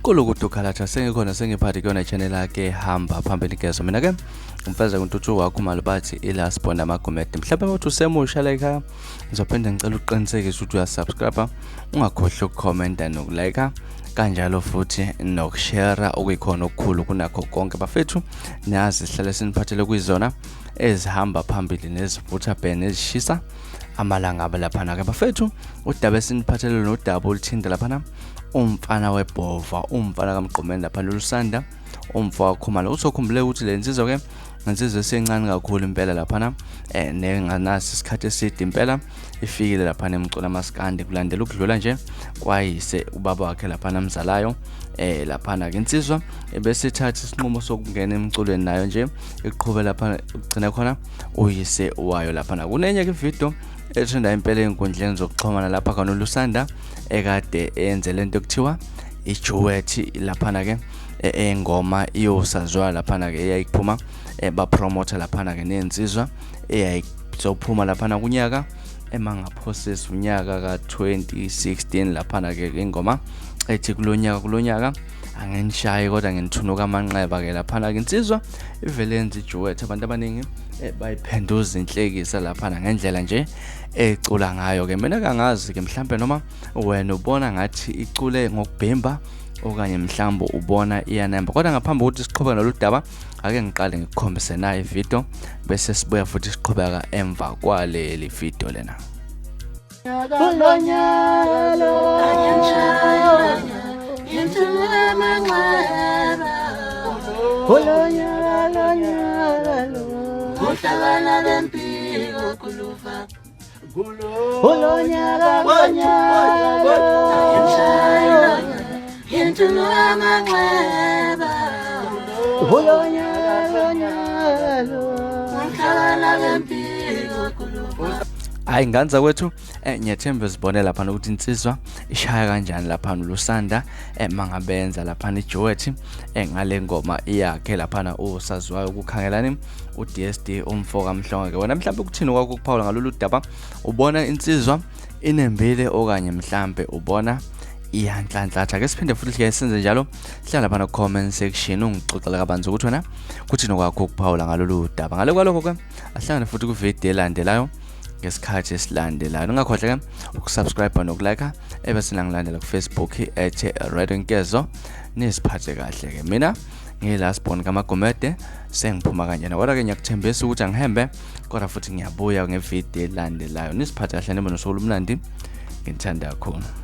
Kulukudu Khalatha sengikhona sengiphathi kuyona channel yakhe hamba phambili gezo. Mina ke umfeza kuNtuthu wakho Malubathi ila sibona amagumede. Mhlawumbe ukuthi usemusha la ekhaya ngizophinde ngicela uqinisekise ukuthi uyasubscribe, ungakhohlwa ukukhomenta nokulike kanjalo futhi nokushare okuyikhona okukhulu kunakho konke bafethu. Niyazi sihlale siniphathele kwizona ezihamba phambili nezivutha bhe nezishisa amalanga laphana ke bafethu. Udaba esiniphathele nodaba oluthinta laphana umfana webhova, umfana kaMgqumeni laphana uLusanda umfo waKhumalo. Uzokhumbuleka ukuthi le nsizwa ke insizwa esencane kakhulu impela laphana nenganasi isikhathi eside impela ifikile laphana emculo amaskandi kulandela ukudlula nje kwayise ubaba wakhe laphana amzalayo. Laphana ke insizwa ebese ithatha isinqumo sokungena emculweni nayo nje iqhube lapha ugcina khona uyise wayo laphana. Kunenye ke video ethenda impela ezinkundleni zokuxhumana lapha khona uLusanda ekade enze lento ekuthiwa iduet laphana ke engoma iyosaziwa laphana ke eyayiphuma bapromoter laphana ke nensizwa eyayizophuma laphana kunyaka emangaphosisi unyaka ka-2016 laphana ke ingoma ethi kulonyaka angenishaye kodwa nginithunuka amanxeba ke laphana ke insizwa ivele yenza iduet. Abantu abaningi bayiphenduza inhlekisa laphana ngendlela nje ecula ngayo ke. Mina kangazi ke mhlambe noma wena ubona ngathi icule ngokubhemba okanye mhlawumbe ubona iyanemba, kodwa ngaphambi kokuthi siqhubeke nolu daba ake ngiqale ngikukhombise nayo ivideo bese sibuya futhi siqhubeka emva kwaleli video lena. Hayi nganza kwethu ngiyathemba sibone lapha ukuthi insizwa ishaya kanjani lapha uLusanda mangabenza lapha iduet ngale ngoma yakhe laphana usaziwayo ukukhangelani uDSD umfo kaMhlongo ke. Wena mhlawumbe ukuthini kwakho ukuphawula ngalolu daba? Ubona insizwa inembile okanye mhlambe ubona iyanhlanhlatha? Ke siphinde futhi ke senze njalo, hlala lapha comment section ungixoxela kabanzi ukuthi wena kuthini kwakho ukuphawula ngalolu daba. Ngale kwalokho ke ahlangane futhi kuvideo elandelayo ngesikhathi esilandelayo. Ningakhohlwa ke ukusubscribe nokulike ebese nangilandela ku-Facebook at Radio Nkezo. Nisiphathe kahle ke. Mina ngiyilast born kaMagumede sengiphuma kanjena, kodwa ke ngiyakuthembisa ukuthi angihambe kodwa futhi ngiyabuya ngevideo elandelayo. Nisiphathe kahle nibe nosuku olumnandi, ngithanda kakhulu.